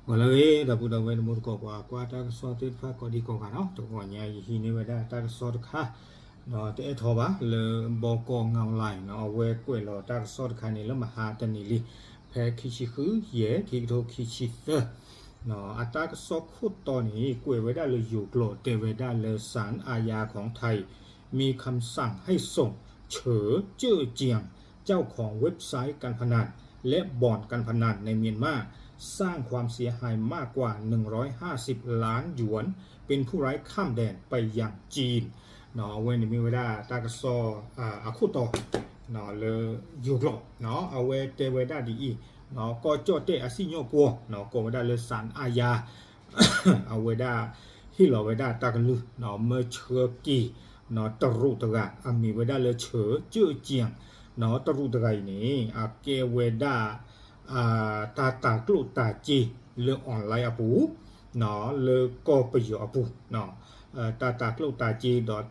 ဂီၤလၢအဂ့ၤ ဒီပုၢ်ဒီဝဲၢ်တံၤသကိး ပှၤကွၢ်တၢ်ကစီၣ်သ့ၣ်တဖၣ်ကိးဒံကိးဂၤနီၤ, တဂီၤညါယဟံးန့ၢ်ဝဲဒၣ်တၢ်ကစီၣ်တခါ တအဲၣ်ထီၣ်ဘၣ် လၢဘီကီၢ် ငါးလီၤနီၤ, အဝဲကွဲးလီၤတၢ်ကစီၣ်တခါန့ၣ် လၢမဟါတနံၤလံ ဖဲခံဆံဃု ယဲၢ် ခံကထိခံဆံသၢ အတၢ်ကစီၣ်ခိၣ်တီန့ၣ် ကွဲးဝဲဒၣ်လၢယိၤကျိာ် တဲဝဲဒၣ်လၢ ศาลอาญาของไทย มีคำสั่งให้ส่งเฉอเจื้อเจียง เจ้าของเว็บไซต์การพนันและบ่อนการพนันในเมียนมา สร้างความเสียหายมากกว่า หนึ่งร้อยห้าสิบล้านหยวน เป็นผู้ร้ายข้ามแดนไปยังจีน အဝဲန့ၣ်မ့ၢ်ဝဲဒၣ်တၢ်ကစီၣ်အခိၣ်တီ လၢယိၤကျိာ် အဝဲတဲဝဲဒၣ်ဒ်အံၤ ကီၢ်ကၠီၣ်တဲၣ်အစံၣ်ညီၣ်ကွီၢ် ကိးဝဲဒၣ်လၢ ศาลอาญา အဝဲဒၣ် ဟ့ၣ်လီၤဝဲဒၣ်တၢ်ကလုၢ် မၢဆှၢက့ၤ တရူးတဂၤ အမံၤဝဲဒၣ်လၢ เฉอเจื้อเจียง တရူးတဂၤအံၤန့ၣ် အကဲဝဲဒၣ် တၢ်တၤကျိၣ်တၤစ့လၢ online အပူၤ လၢကီၢ်ပယီၤအပူၤ တၢ်တၤကျိၣ်တၤစ့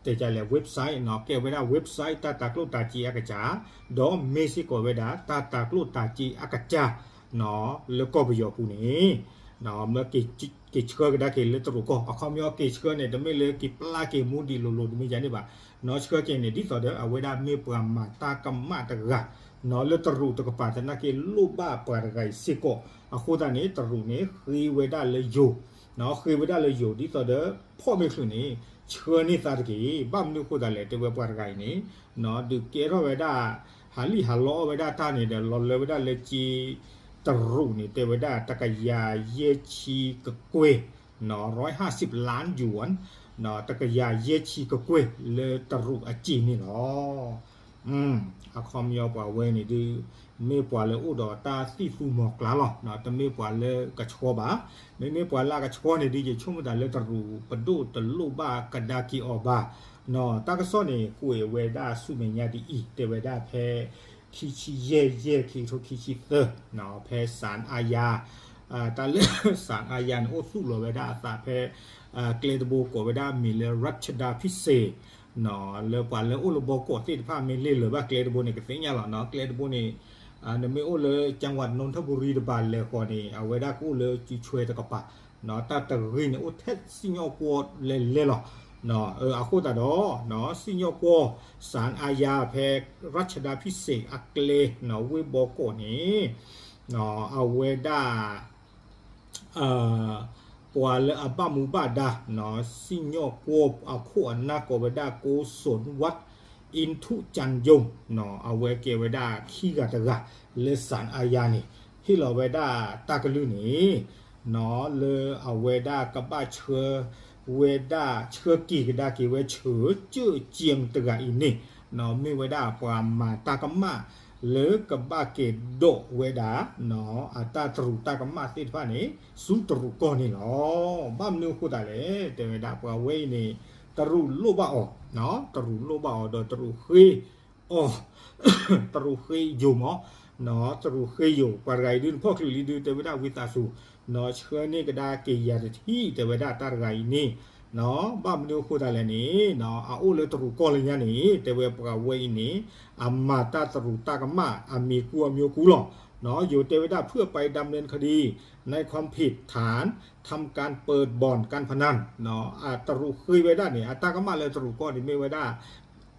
ဒီး တဲလဲၣ် website ကဲဝဲဒၣ် website တၢ်တၤကျိၣ်တၤစ့အကစၢ် ဒီးမ့ၢ်စ့ၢ်ကီးဝဲဒၣ် တၢ်တၤကျိၣ်တၤစ့အကစၢ် လၢကီၢ်ပယီၤပူၤန့ၣ် မၢက့ၤဆှၢကဒါက့ၤလၢတရူးကီၢ် အခီပညီက့ၤဆှၢန့ၣ် တမ့ၢ်လၢက့ၤပျၢ်က့ၤမူဒံးလိၤလိၤတမ့ၢ်ယါန့ၣ်ဘၣ် ဆှၢက့ၤန့ၣ် ဒ်သိးဒီး အဝဲဒၣ်မ့ၢ်ပှၤမၤတၢ်ကမၣ်တဂၤ လၢတရူးတကပၤသနာ်က့ လိၣ်ဘၣ်ပှၤတဂၤအံၤစ့ၢ်ကီး အဃိသတးန့ၣ် တရူးန့ၣ် ဃ့ဝဲဒၣ်လၢယိၤ ဃ့ဝဲဒၣ်လၢယိၤ ဒ်သိးဒီး ဖီၣ်မ့ၢ်ချုးန့ၣ် ဆှၢန့ၢ်သးတက့ၢ် ဘၣ်မနုၤအဃိသတးလဲၣ် တဲဝဲပှၤတဂၤအံၤန့ၣ် ဒုးကဲထီၣ်ဝဲဒၣ် ဟးလံၣ်ဟးလီအီၣ်ဝဲဒၣ်တၢ်န့ၣ်ဒီး လီၤလၢဝဲဒၣ်လၢက့ တရူးန့ၣ် တဲဝဲဒၣ် တကယၤယဲၢ်ဆံကကွဲၢ် ร้อยห้าสิบล้านหยวน တကယၤယဲၢ်ဆံကကွဲၢ် လၢတရူးအစ့န့ၣ်လီၤ. အခီပညီပှၤဝဲန့ၣ်ဒုး မ့ၢ်ပှၤလၢအိၣ်ဒီးတၢ်သံၣ်သူမီၤကျါလီၤ တမ့ၢ်ပှၤလၢကဆှီဘၣ် မ့မ့ၢ်ပှၤလၢအကဆှီန့ၣ်ဒုး ယဆိကမိၣ်သးလၢတရူးပဒိၣ်တလိၣ်ဘၣ်ကဒါက့ၤအီၤဘၣ် တၢ်ကစီၣ်န့ၣ် ကွဲးဝဲဒၣ်ဆူမဲာ်ညါဒ်အံၤ တဲဝဲဒၣ်ဖဲ ခံဆံယဲၢ် ယဲၢ် ခံကထိခံဆံသၢ ဖဲ ศาลอาญา တၢ်လၢ ศาลอาญา န့ၣ် အိၣ်သူၣ်လီၤဝဲဒၣ်အသးဖဲ ကျဲတဘိကိးဝဲဒၣ်မံၤလၢ รัชดาภิเษก လၢပှၤလၢအိၣ်လၢဘီကီၢ်သ့ၣ်တဖၣ်မ့ၢ်လဲၤလၢၤဘၣ်ကျဲတဘိန့ၣ် ကသ့ၣ်ညါလီၤနီၤ ကျဲတဘိန့ၣ် နမ့ၢ်အိၣ်လၢ จังหวัดนนทบุรี တဘၣ်လဲၤဃီန့ၣ် အဝဲဒၣ်ကအိၣ်လၢစုဆွဲတကပၤ တၢ်တဂ့ၤန့ၣ် အိၣ်ထဲစံၣ်ညီၣ်ကွီၢ်လဲၤလဲၤလီၤ အဃိသတးဒီး စံၣ်ညီၣ်ကွီၢ် ศาลอาญา ဖဲ รัชดาภิเษก အကျဲ ဝ့ၢ်ဘီကီၢ်န့ၣ် အဝဲဒၣ် ပှၤလၢအဘၣ်မူဘၣ်ဒါ စံၣ်ညီၣ်ကွီၢ်အခိၣ်အနၢ်ကိးဝဲဒၣ် โกศลวัฒน์ อินทุจันยง အဝဲကဲဝဲဒၣ်ခံဂၤတဂၤ လၢ ศาลอาญา န့ၣ် ဟ့ၣ်လီၤဝဲဒၣ်တၢ်ကလုၢ်န့ၣ် လၢအဝဲဒၣ်ကဘၣ်ဆှၢဝဲဒၣ် ဆှၢက့ၤကဒါက့ၤဝဲ เฉอเจื้อเจียง တဂၤအံၤန့ၣ် မ့ၢ်ဝဲဒၣ်ပှၤမၤတၢ်ကမၣ် လၢကဘၣ်ကဲၤဒိးဝဲဒၣ် အတၢ်တရူးတၢ်ကမၣ်သ့ၣ်တဖၣ်န့ၣ် ဆူတရူးကီၢ်န့ၣ်လီၤ. ဘၣ်မနုၤအဃိသတးလဲၣ် တဲဝဲဒၣ်ပှၤဝဲအံၤန့ၣ် တရူးလိၣ်ဘၣ်အီၤ တရူးလိၣ်ဘၣ်အီၤဒီးတရူးဃ့အီၤ တရူးဃ့ယိာ်မး တရူးဃ့ယိာ် ပှၤတဂၤအံၤဒုး နဖီၣ်ချုးလံဒုး တဲဝဲဒၣ်ဝံသးစူၤ ဆှၢန့ၢ်ကဒါက့ၤယၤတထံၣ် တဲဝဲဒၣ်တၢ်တဂၤအံၤန့ၣ် ဘၣ်မနုၤအဃိသတးလဲၣ်န့ၣ် အအိၣ်လၢတရူးကီၢ်လၢညါန့ၣ် တဲဝဲပှၤဝဲအံၤန့ၣ် အမၤတၢ်တရူးတၢ်ကမၣ် အမံၤကူအမျိုးကူလီၤ. ယိၤတဲဝဲဒၣ် เพื่อไปดำเนินคดี ในความผิดฐาน ทำการเปิดบ่อนการพนัน တရူးဃ့ဝဲဒၣ်န့ၣ် အတၢ်ကမၣ်လၢတရူးကီၢ်န့ၣ်မ့ၢ်ဝဲဒၣ်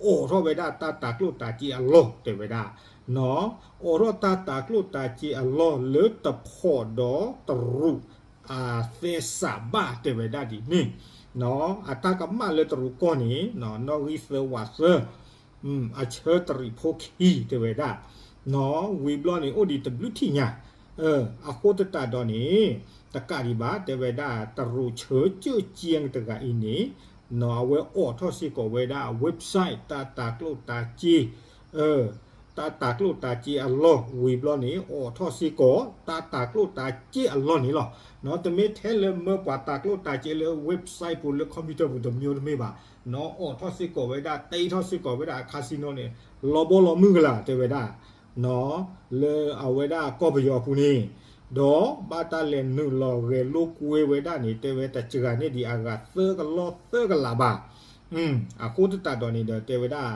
အိးထီၣ်ဝဲဒၣ်တၢ်တၤကျိၣ်တၤစ့အလီၢ် တဲဝဲဒၣ် အိးထီၣ်တၢ်တၤကျိၣ်တၤစ့အလီၢ်လၢတဖိးဒီးတရူး အသဲစးဘၣ် တဲဝဲဒၣ်ဒ်န့ၣ် အတၢ်ကမၣ်လၢတရူးကီၢ်န့ၣ် နီၣ်ဂံၢ်သၢဝးသၢ အဆၢတရံးဖိခံ တဲဝဲဒၣ် ဝံၤဘျီန့ၣ် အိၣ်ဒံးတဘျုးထံၣ်ညါ အဃိသတးဒီးန့ၣ် တကးဒံးဘၣ် တဲဝဲဒၣ် တရူး เฉอเจื้อเจียง တဂၤအံၤန့ၣ် အဝဲအိးထီၣ်စ့ၢ်ကီးဝဲဒၣ် website တၢ်တၤကျိၣ်တၤစ့ တၢ်တၤကျိၣ်တၤစ့အလီၢ် ဝံၤဘျီန့ၣ် အိးထီၣ်စ့ၢ်ကီး တၢ်တၤကျိၣ်တၤစ့အလီၢ်န့ၣ်လီၤ. တမ့ၢ်ထဲလၢမၢပှၤတၤကျိၣ်တၤစ့လၢ website ပူၤလၢ computer ပူၤတမံၤတမ့ၢ်ဘၣ် အိးထီၣ်စ့ၢ်ကီးဝဲဒၣ် တ့ထီၣ်စ့ၢ်ကီးဝဲဒၣ် casino န့ၣ် လီၤဘီလီၤမုၢ်ကလာ် တဲဝဲဒၣ် လၢအဝဲဒၣ်ကီၢ်ပယီၤအပူၤန့ၣ် ဒီးဘၣ်တၢ်လဲၤနုာ်လီၤဂဲၤလိာ်ကွဲဝဲဒၣ်န့ၣ် တဲဝဲတစှၤန့ၢ်ဒံးအဂၤသၢကလီၢ်သၢကလးဘၣ်. အဃိသတးဒီးန့ၣ်ဒီး တဲဝဲဒၣ်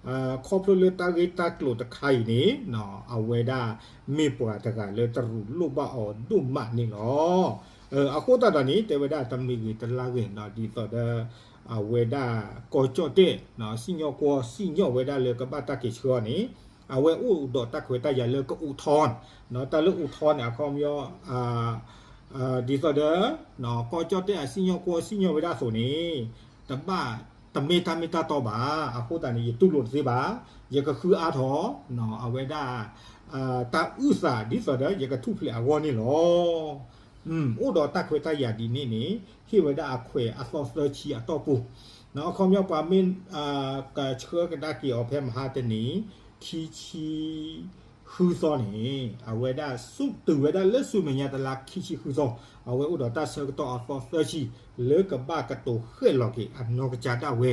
ခီဖျိလၢတၢ်ဂ့ၢ်တၢ်ကျိၤတခါအံၤန့ၣ် အဝဲဒၣ်မ့ၢ်ပှၤတဂၤလၢတရူးလိၣ်ဘၣ်အီၤဒိၣ်မးန့ၣ်လီၤ. အဃိသတးဒီးန့ၣ် တဲဝဲဒၣ်တမံၤဂ့ၤတလါဂ့ၤ ဒ်သိးဒီး အဝဲဒၣ်ကီၢ်ကၠီၣ်တဲၣ် စံၣ်ညီၣ်ကွီၢ်စံၣ်ညီၣ်ဝဲဒၣ်လၢကဘၣ်တၢ်က့ၤဆှၢအီၤန့ၣ် အဝဲအိၣ်ဒီးတၢ်ခွဲးတၢ်ယာ်လၢကအိးထီၣ် တၢ်လၢအိးထီၣ်န့ၣ် အခီပညီ ဒ်သိးဒီး ကီၢ်ကၠီၣ်တဲၣ်အစံၣ်ညီၣ်ကွီၢ်စံၣ်ညီၣ်ဝဲဒၣ်အသိးန့ၣ် တဘၣ်တမ့ၢ်တၢ်မ့ၢ်တၢ်တီဘၣ်. အဃိသတးန့ၣ် ယတူၢ်လိာ်တသ့ဘၣ်, ယကဃုအါထီၣ် အဝဲဒၣ် တၢ်အုၣ်သးဒ်သိးဒီး ယကထူၣ်ဖျဲးအဂီၢ်န့ၣ်လီၤ. အိၣ်ဒီးတၢ်ခွဲးတၢ်ယာ်ဒ်န့ၣ်န့ၣ် ဟ့ၣ်ဝဲဒၣ်အခွဲးအသီသၢဆံအတီၢ်ပူၤ အခီပညီပှၤမ့ၢ် ကဆှၢကဒါက့ၤအီၤဖဲမဟါတနံၤ ခံဆံ ဃုသီန့ၣ် အဝဲဒၣ်ဆူၣ်တုၤဝဲဒၣ်လၢဆူမဲာ်ညါတလါခံဆံဃုသီ အဝဲအိၣ်ဒီးတၢ်ဆၢကတီၢ်အသီသၢဆံ လၢကဘၣ်ကတိၤဃဲၣ်လီၤက့ၤအနီၢ်ကစၢ်ဒၣ်ဝဲ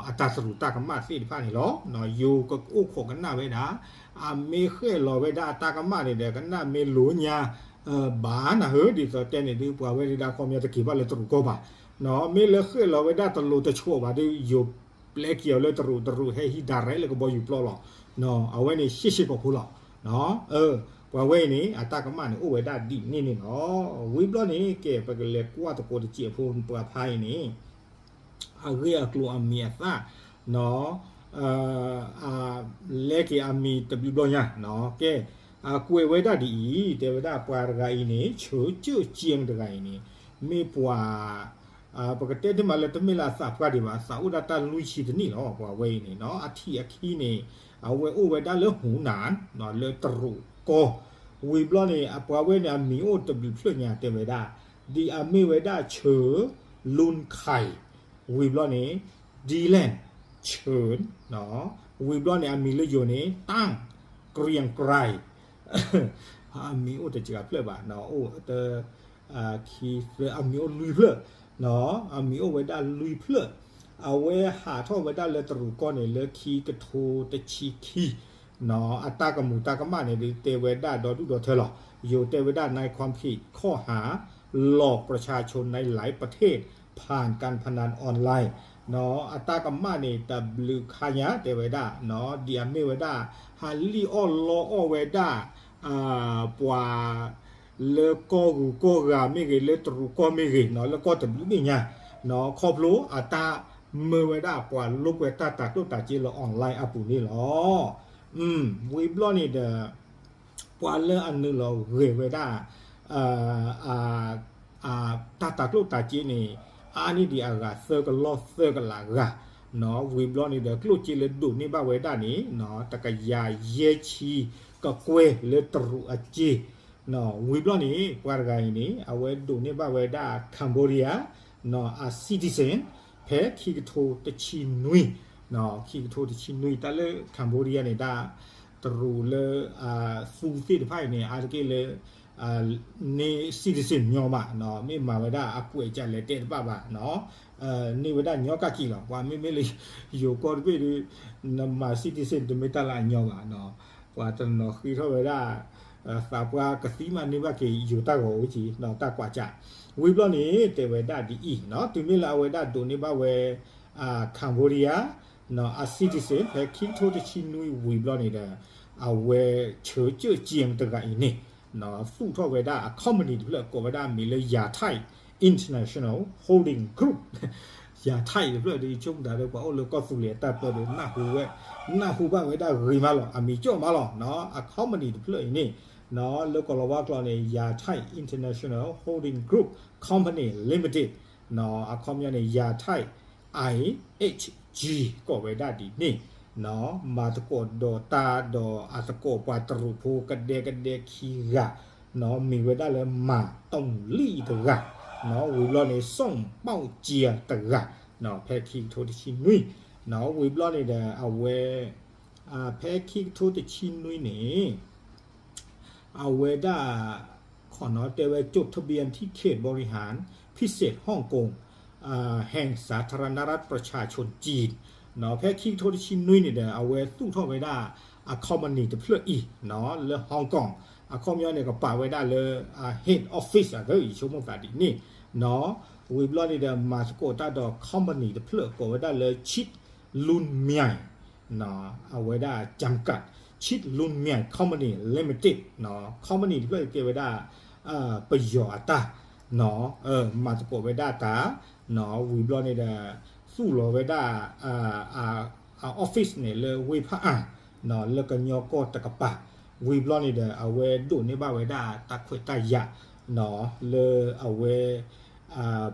အတၢ်သရူးတၢ်ကမၣ်သ့ၣ်တဖၣ်န့ၣ်လီၤ. ယိၤကအိၣ်ခိးကနၣ်ဝဲဒၣ် အမ့ၢ်ဃဲၣ်လီၤဝဲဒၣ်အတၢ်ကမၣ်န့ၣ်ဒီး ကနၣ်မ့ၢ်လိၤညါ ဘၣ်နၢ်ဟၢ ဒ်သိးတဲန့ၣ်ဒုး ပှၤဝဲဒၣ်ဒၣ်ခီပညီတက့ၤဘၣ်လၢတရူးကီၢ်ဘၣ်. မ့ၢ်လၢဃဲၣ်လီၤဝဲဒၣ်တလိၤတဆှီဘၣ်ဒီး ယိၤပျဲက့ၤအီၤလၢတရူး တရူးဟဲဟံး direct လၢကဘီယူၤပျီလီၤ. အဝဲန့ၣ်ရှဲရှဲကိာ်ဖိလီၤ. ပှၤဝဲအံၤန့ၣ် အတၢ်ကမၣ်န့ၣ်အိၣ်ဝဲဒၣ်ဒ်န့ၣ်န့ၣ်လီၤ. ဝံၤဘျီန့ၣ် ကဲ ပကလဲၤကွၢ်သကိးတစဲးဖိ ပှၤဖးအံၤန့ၣ် အဂ့ၢ်အကျိၤအမံၤအသၣ် လဲက့ၤအမံၤတဘျုးဘျီညါ ကဲ အကွဲးဝဲဒၣ်ဒ်အံၤ တဲဝဲဒၣ်ပှၤတဂၤအံၤန့ၣ် ဆၢကၢၣ်ကၠ့တဂၤအံၤန့ၣ် မ့ၢ်ပှၤ ပကတဲတမံၤလၢတမ့ၢ်လၢအသးပှၢ်ဒံးဘၣ် အသးအိၣ်ဒၣ်တၢ်လွံၢ်ဆံတနံၣ်လီၤ. ပှၤဝဲအံၤန့ၣ် အထံၣ်အခံန့ၣ် အဝဲအိၣ်ဝဲဒၣ်လၢဟူနၢ် လၢတရူးကီၢ် ဝံၤဘျီန့ၣ် အပှၤဝဲန့ၣ် အမံၤအိၣ်တဘျုးဖျၢၣ်ညါတဲဝဲဒၣ် ဒ်အမ့ၢ်ဝဲဒၣ်ဆၢ လူၢ်ခၢၣ် ဝံၤဘျီန့ၣ် ဒံလၣ် ဆၢ ဝံၤဘျီန့ၣ် အမံၤလၢယိၤန့ၣ် တၢ် ကရံၣ်ကရၤ အမံၤအိၣ်တစှၤဖျၢၣ်ဘၣ် အိၣ်တ ခံ သၢ အမံၤအိၣ်လွံၢ်ဖျၢၣ် အမံၤအိၣ်ဝဲဒၣ်လွံၢ်ဖျၢၣ် အဝဲဟးထီၣ်ဝဲဒၣ်လၢတရူးကီၢ်န့ၣ် လၢခံကထိတဆံခံ အတၢ်ကမူးတၢ်ကမၣ်န့ၣ်ဒုး တဲဝဲဒၣ်ဒီဒူၣ်ဒီထၢလီၤ. ယိၤတဲဝဲဒၣ် ในความผิดข้อหา หลอกประชาชนในหลายประเทศ ผ่านการพนันออนไลน์ အတၢ်ကမၣ်န့ၣ် တဘျုးခါညါတဲဝဲဒၣ် ဒ်အမ့ၢ်ဝဲဒၣ် ဟးလံၣ်အီၣ်လီအီၣ်ဝဲဒၣ် ပှၤ လၢကီၢ်ဂုၤကီၢ်ဂၤမ့ၢ်ဂ့ၤ လၢတရူးကီၢ်မ့ၢ်ဂ့ၤ လၢကီၢ်တဘျုးမဲာ်ညါ ခီဖျိအတၢ်မၢဝဲဒၣ်ပှၤလိာ်ကွဲတၢ်တၤကျိၣ်တၤစ့လၢ online အပူၤန့ၣ်လီၤ. ဝံၤဘျီန့ၣ်ဒီး ပှၤလၢအနုာ်လီၤဂဲၤဝဲဒၣ် တၢ်တၤကျိၣ်တၤစ့န့ၣ် အါန့ၢ်ဒံးအဂၤသၢကလီၢ်သၢကလးဂၤ ဝံၤဘျီန့ၣ်ဒီး ကျိၣ်စ့လၢဒိးန့ၢ်ဘၣ်ဝဲဒၣ်န့ၣ် တကယၤယဲၢ်ဆံကကွဲၢ်လၢတရူးအစ့ ဝံၤဘျီန့ၣ် ပှၤတဂၤအံၤန့ၣ် အဝဲဒိးန့ၢ်ဘၣ်ဝဲဒၣ် Cambodia အ citizen ဖဲခံကထိတဆံနွံ ခံကထိတဆံနွံ တၢ်လၢ Cambodia န့ၣ် တၢ်တရူးလၢ သူသ့ၣ်တဖၣ်အံၤန့ၣ် အါတက့ၢ်လၢ န့ၢ် citizen ညီဘၣ် မ့ၢ်မၤဝဲဒၣ်အကွဲးကလဲၤတဲတဘၣ်ဘၣ် န့ၢ်ဝဲဒၣ်ညီကၣ်ကံလီၤ. ပှၤမ့မ့ၢ်လၢ ယိၤကီၢ်တဘ့ၣ်ဒီး နမၤ citizen တမ့ၢ်တၢ်လၢအညီဘၣ် ပှၤတနီၤဃ့ထီၣ်ဝဲဒၣ် သးပှၢ်ကသံမးန့ၢ်ဘၣ်က့ၤယိၤတၢ်ဂီၤအိၣ်က့ၤ တၢ်ကွၢ်ကၢ် ဝံၤဘျီန့ၣ် တဲဝဲဒၣ်ဒ်အံၤ တုၤမ့ၢ်လၢအဝဲဒၣ်ဒိးန့ၢ်ဘၣ်ဝဲ Cambodia အ citizen ဖဲခံကထိတဆံနွံဝံၤဘျီန့ၣ်ဒီး အဝဲဆၢကၢၣ်ကၠ့တဂၤအံၤန့ၣ် သူၣ်ထီၣ်ဝဲဒၣ်အ company တဖျၢၣ် ကိးဝဲဒၣ်မံၤလၢ ယၤထၣ် International Holding Group ယၤထၣ်တဖျၢၣ်ဒီး ဆိကမိၣ်သးဒီး ပှၤအိၣ်လၢကီၢ်သူလ့ၤအတၢ်ပၢဒီး နၢ်ဟူဘၣ်ဝဲဒၣ်ဂ့ၤမးလီၤ အမံၤကၠီၣ်မးလီၤ အ company တဖျၢၣ်အံၤန့ၣ် လၢကီၢ်လီၤဝါကျိာ်န့ၣ် ယၤထၣ် International Holding Group Company Limited အခီပညီန့ၣ် ယၤထၣ် IHG ကိးဝဲဒၣ်ဒ်န့ၣ် မၤသကိးဒီးတၢ်ဒီးအသကိးပှၤတရူးဖိကဒဲကဒဲခံဂၤ မ့ၢ်ဝဲဒၣ်လၢမၤတီၢ်လံၣ်တဂၤ ဝံၤဘျီန့ၣ် စီၣ်ပီၣ်ကၠံတဂၤ ဖဲခံကထိတဆံနွံ ဝံၤဘျီန့ၣ်ဒီး အဝဲ ဖဲခံကထိတဆံနွံန့ၣ် အဝဲဒၣ် ခီနီၤတဲဝဲ จดทะเบียนที่เขตบริหารพิเศษฮ่องกง แห่งสาธารณรัฐประชาชนจีน ဖဲခံကထိတဆံနွံန့ၣ်ဒီး အဝဲသူၣ်ထီၣ်ဝဲဒၣ် အ company တဖျၢၣ်အံၤ လၢ Hong Kong အခီပညီန့ၣ် ကပာ်ဝဲဒၣ်လၢ head office အသး ယဆိကမိၣ်သးဒ်န့ၣ် ဝံၤဘျီန့ၣ်ဒီး မၤသကိးတၢ်ဒီး company တဖျၢၣ် ကိးဝဲဒၣ်လၢ Chit Lun Myan အဝဲဒၣ် จำกัด ชิดลุนเมียง Company Limited, company တဖျၢၣ်အံၤကဲဝဲဒၣ် ပယီၤအတၢ် မၤသကိးဝဲဒၣ်တၢ် ဝံၤဘျီန့ၣ်ဒီး သူၣ်လီၤဝဲဒၣ် အ office န့ၣ်လၢဝ့ၢ်ဖၣ်အၣ် လၢကညီကီၢ်တကပၤ, ဝံၤဘျီန့ၣ်ဒီး အဝဲဒိးန့ၢ်ဘၣ်ဝဲဒၣ်တၢ်ခွဲးတၢ်ယာ် လၢအဝဲ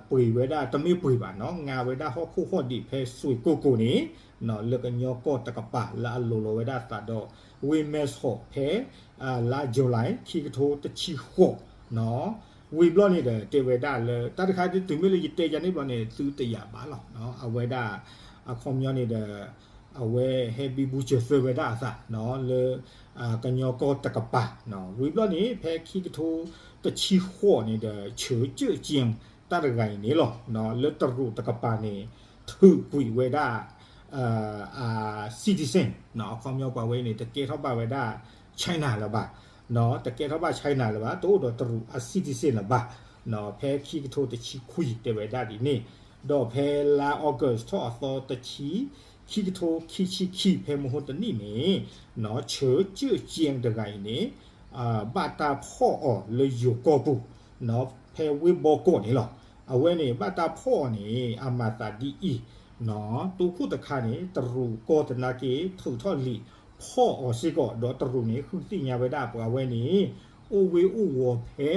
ပှ့ၤဝဲဒၣ် တမ့ၢ်ပှ့ၤဘၣ်နီၤ ငါဝဲဒၣ်ဟီၣ်ခိၣ်ဟီၣ်ဒံးဖဲစွ့ၣ်ကိၢ်ကိၢ်န့ၣ် လၢကညီကီၢ်တကပၤ လၢအလိၤလီၤဝဲဒၣ်သးဒီး ဝ့ၢ်မဲၢ်ဆီးဖဲ လါယူၤလံ ခံကထိတဆံဃိးနီၤ ဝံၤဘျီန့ၣ်ဒီး တဲဝဲဒၣ်လၢ တၢ်တခါဒ်တုၤမ့ၢ်လၢယတဲယၤန့ၣ်ဘျီန့ၣ် သုတယာ်ဘၣ်လီၤ. အဝဲဒၣ် အခီပညီန့ၣ်ဒီး အဝဲဟဲဘံဘူစၢၤသၢဝဲဒၣ်အသးနီၤ လၢ ကညီကီၢ်တကပၤနီၤ ဝံၤဘျီန့ၣ် ဖဲခံကထိတဆံဃိးန့ၣ်ဒီး ဆၢကၢၣ်ကၠ့ၣ်တၢ်တဂၤအံၤန့ၣ်လီၤ လၢတရူးတကပၤန့ၣ် ထုးကွံာ်ဝဲဒၣ် အ citizen အခီပညီပှၤဝဲန့ၣ် တကဲထီၣ်ဘၣ်ဝဲဒၣ် China လၢၤဘၣ် တကဲထီၣ်ဘၣ် China လၢၤဘၣ် တအိၣ်ဒီးတရူးအ citizen လၢၤဘၣ် ဖဲခံကထိတဆံခွံတဲဝဲဒၣ်ဒ်န့ၣ် ဒီးဖဲလါ August ထီၣ်အသီတဆံ ခံကထိခံဆံခံ ဖဲမဟိတနံၣ်န့ၣ် ဆၢကၢၣ်ကၠ့ၣ်တဂၤအံၤန့ၣ် ဘၣ်တၢ်ဖီၣ်အီၤလၢယိၤကီၢ်ပူၤ ဖဲဝ့ၢ်ဘီကီးန့ၣ်လီၤ. အဝဲန့ၣ် ဘၣ်တၢ်ဖီၣ်အီၤန့ၣ် အမၤသးဒ်အံၤ တိခိၣ်တခါန့ၣ် တရူးကီၢ်သနာ်က့ ထုးထီၣ်လံာ်ဖီၣ်အီၤစ့ၢ်ကီး ဒီးတရူးန့ၣ် ဃုသ့ၣ်ညါဝဲဒၣ်ပှၤဝဲန့ၣ် အိၣ်ဝ့ၢ်အိၣ်ဝီၤဖဲ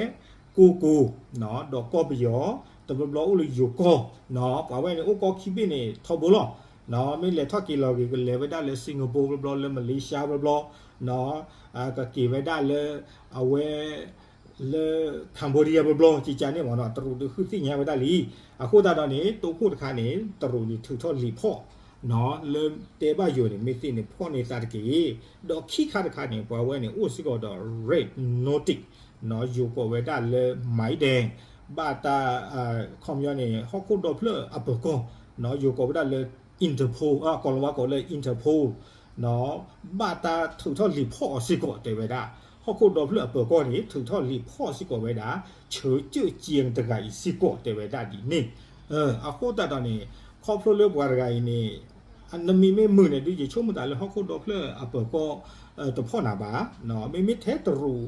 ကိကိ ဒီးကီၢ်ပယီၤ တဘျီဘျီအိၣ်လၢယိၤကီၢ် ပှၤဝဲန့ၣ် အိၣ်ကီၢ်ခံဘ့ၣ်န့ၣ် ထီဘိလီၤ. မ့ၢ်လဲၤထီၣ်က့ၤလီၤက့ၤ ကလဲၤဝဲဒၣ်လၢ Singapore ဘျီဘျီ လၢ Malaysia ဘျီဘျီ ကက့ၤဝဲဒၣ်လၢ အဝဲ လၢ Cambodia ဘျီဘျီ ကကန့ၣ်မ့ၢ်နီၤ တရူးဒုးဃုသ့ၣ်ညါဝဲဒၣ်လံ. အဃိသတးဒီးန့ၣ် တိခိၣ်တခါန့ၣ် တရူးဒုးထုးထီၣ်လံာ်ဖီၣ် လၢတဲဘၣ်ယိၤန့ၣ် မ့ၢ်သ့ၣ်န့ၣ် ဖီၣ်န့ၢ်သးတက့ၢ်. ဒီးခံခါတခါန့ၣ် ပှၤဝဲန့ၣ် အိၣ်စ့ၢ်ကီးဒီး Red Notice ယိၤကိးဝဲဒၣ်လၢ မၤဒဲ ဘၣ်တၢ် ခီပညီန့ၣ် ဟီၣ်ခိၣ်ဒီဖျၢၣ်အပၢၤကီၢ် ယိၤကိးဝဲဒၣ်လၢ Interpol ကီၢ်လၤဝါကိးလၢ Interpol ဘၣ်တၢ်ထုးထီၣ်လံာ်ဖီၣ်အီၤစ့ၢ်ကီးတဲဝဲဒၣ် ဟီၣ်ခိၣ်ဒီဖျၢၣ်အပၢၤကီၢ်န့ၣ် ထုးထီၣ်လံာ်ဖီၣ်စ့ၢ်ကီးဝဲဒၣ် ဆၢကၢၣ်ကၠ့ၣ်တဂၤအံၤစ့ၢ်ကီးတဲဝဲဒၣ်ဒ်န့ၣ်. အဃိသတးဒီးန့ၣ် ခီဖျိလၢပှၤတဂၤအံၤန့ၣ် နမံၤမ့ၢ်မုာ်န့ၣ်ဒုး ယဆိကမိၣ်သးလၢဟီၣ်ခိၣ်ဒီဖျၢၣ်အပၢၤကီၢ် တဖီၣ်နၤဘၣ်. မ့မ့ၢ်ထဲတရူး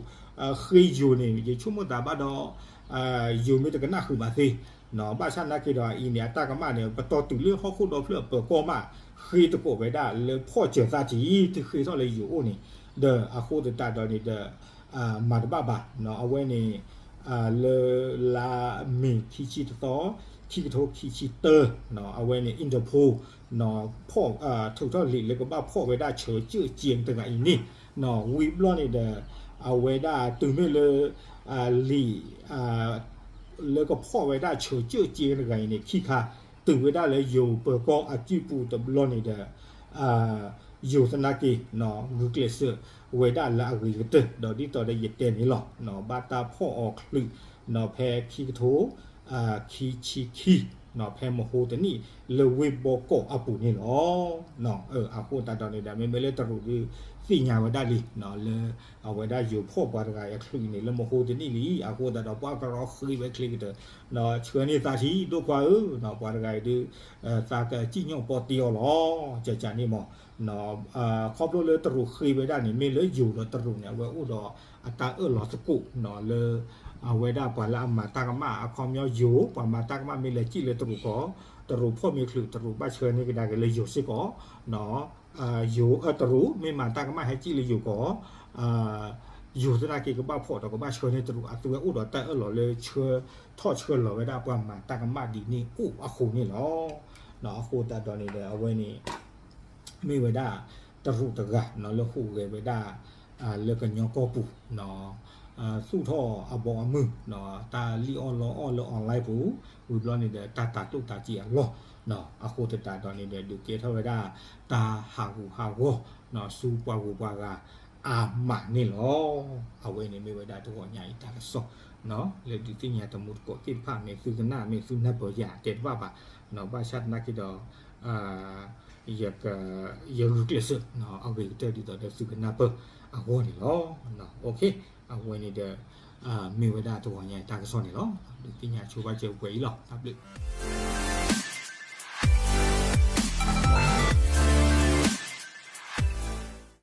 ဃ့ယိၤန့ၣ် ယဆိကမိၣ်သးဘၣ်ဒီး ယိၤမ့ၢ်တကနၣ်ဃုာ်ဘၣ်သ့ ဘၣ်ဆၣ်နာ်က့ဒီးအအံၤန့ၣ် အတၢ်ကမၣ်န့ၣ် ပတီၢ်တုၤလၢဟီၣ်ခိၣ်ဒီဖျၢၣ်အပၢၤကီၢ်မး ဃ့သကိးဝဲဒၣ်လၢဖီၣ်စၢၤသးထံ သုဃ့ထီၣ်လၢယိၤအိၣ်န့ၣ် ဒီးအဃိသတးဒီးန့ၣ်ဒီး မၤတဘၣ်ဘၣ် အဝဲန့ၣ် လၢလါမ့ၤခံဆံတသီ ခံကထိခံဆံတၢ အဝဲန့ၣ် Interpol ထုးထီၣ်လံာ်လၢကဘၣ်ဖီၣ်ဝဲဒၣ်ဆၢကၠၢၣ်ကၠ့တဂၤအံၤန့ၣ် ဝံၤဘျီန့ၣ်ဒီး အဝဲဒၣ်တုၤမ့ၢ်လၢ လံာ် လၢကဖီၣ်ဝဲဒၣ်ဆၢကၠၢၣ်ကၠ့တဂၤအံၤန့ၣ် ခံခါ တုၤဝဲဒၣ်လၢယိၤပၢၤကီၢ်အစုပူၤတဘျီန့ၣ်ဒီး ယိၤသနာ်က့ ဂုာ်ကျဲးစၢးဝဲဒၣ်လၢအဂ့ၤကတၢၢ် ဒီးဒ်သိးဒီးယတဲန့ၣ်လီၤ ဘၣ်တၢ်ဖီၣ်အီၤချုး ဖဲခံကထိ ခံဆံခံ ဖဲမဟိတနံၣ် လၢဝ့ၢ်ဘီကီးအပူၤန့ၣ်လီၤ. အဃိသတးဒီးန့ၣ်ဒီး မ့မ့ၢ်လၢတရူးဒုးသ့ၣ်ညါဝဲဒၣ်လံ လၢ အဝဲဒၣ်ယိၤဖီၣ်ပှၤတဂၤအံၤအချုးန့ၣ် လၢမဟိတနံၣ်လံ အဃိသတးဒီးပှၤကရီဃ့ဝဲချ့ကတၢၢ် ဆှၢန့ၢ်သးထံဒိၣ်ခွါဧၢ ပှၤတဂၤအံၤဒုး သးကစံၣ်ညီၣ်ပီတ့အီၤလီၤ ကကန့ၣ်မး ခီဖျိလၢတရူးဃ့ဝဲဒၣ်န့ၣ် မ့ၢ်လၢယိၤဒီးတရူးန့ၣ် အဝဲအိၣ်ဒီးအတၢ်အၢၣ်လီၤသကိး လၢ အဝဲဒၣ်ပှၤလၢအမၤတၢ်ကမၣ် အခီပညီယိၤ ပှၤမၤတၢ်ကမၣ်မ့ၢ်လဲၤစံၣ်လၢတရူးကီၢ် တရူးဖီၣ်မ့ၢ်ချုး တရူးဘၣ်ဆှၢန့ၢ်ကဒါက့ၤလၢယိၤစ့ၢ်ကီး ယိၤ တရူးမ့ၢ်မၤတၢ်ကမၣ်ဟဲစံၣ်လၢယိၤကီၢ် ယိၤသနာ်က့ကဘၣ်ဖီၣ်ဒီးကဘၣ်ဆှၢန့ၢ်တရူး အသုဝဲအိၣ်ဒီးတၢ်အၢၣ်လီၤလၢဆှၢ ထီၣ်ဆှၢလီၤဝဲဒၣ်ပှၤမၤတၢ်ကမၣ်ဒ်န့ၣ်အိၣ်အဃိန့ၣ်လီၤ. အဃိသတးဒီးန့ၣ်ဒီး အဝဲန့ၣ် မ့ၢ်ဝဲဒၣ် တရူးတဂၤလၢဟူးဂဲၤဝဲဒၣ် လၢကညီကီၢ်ပူၤ သူၣ်ထီၣ်အဘီအမုၢ် တၢ်လံၣ်အီၣ်လီအီၣ်လၢ online ပူၤ ဝံၤဘျီန့ၣ်ဒီး တၢ်တၤကျိၣ်တၤစ့အလီၢ် အဃိသတးဒီးန့ၣ်ဒီး ဒုးကဲထီၣ်ဝဲဒၣ် တၢ်ဟးဂူာ်ဟးဂီၤ ဆူပှၤဂုၤပှၤဂၤအါမးန့ၣ်လီၤ. အဝဲန့ၣ်မ့ၢ်ဝဲဒၣ်တဂီၤညါအံၤတၢ်ကစီၣ် လၢဒုးသ့ၣ်ညါတမူတကိးသ့ၣ်တဖၣ် မ့ၢ်သုကနၣ် မ့ၢ်သုနၢ်ပၢၢ်ယၤတဲတဘၣ်ဘၣ် ဘၣ်ဆၣ်သနာ်က့ဒီး ယဂုာ်ကျဲးစၢး အဂ့ၤကတၢၢ်ဒ်သိးဒီးသုကနၢ်ပၢၢ်အဂီၢ်န့ၣ်လီၤ. အဝဲန့ၣ်ဒီး မ့ၢ်ဝဲဒၣ်တဂီၤညါအံၤတၢ်ကစီၣ်န့ၣ်လီၤ. ဒုးသ့ၣ်ညါဆိပာ်စၢၤပှဲၤအံၤလီၤ. တၢ်ဘျုး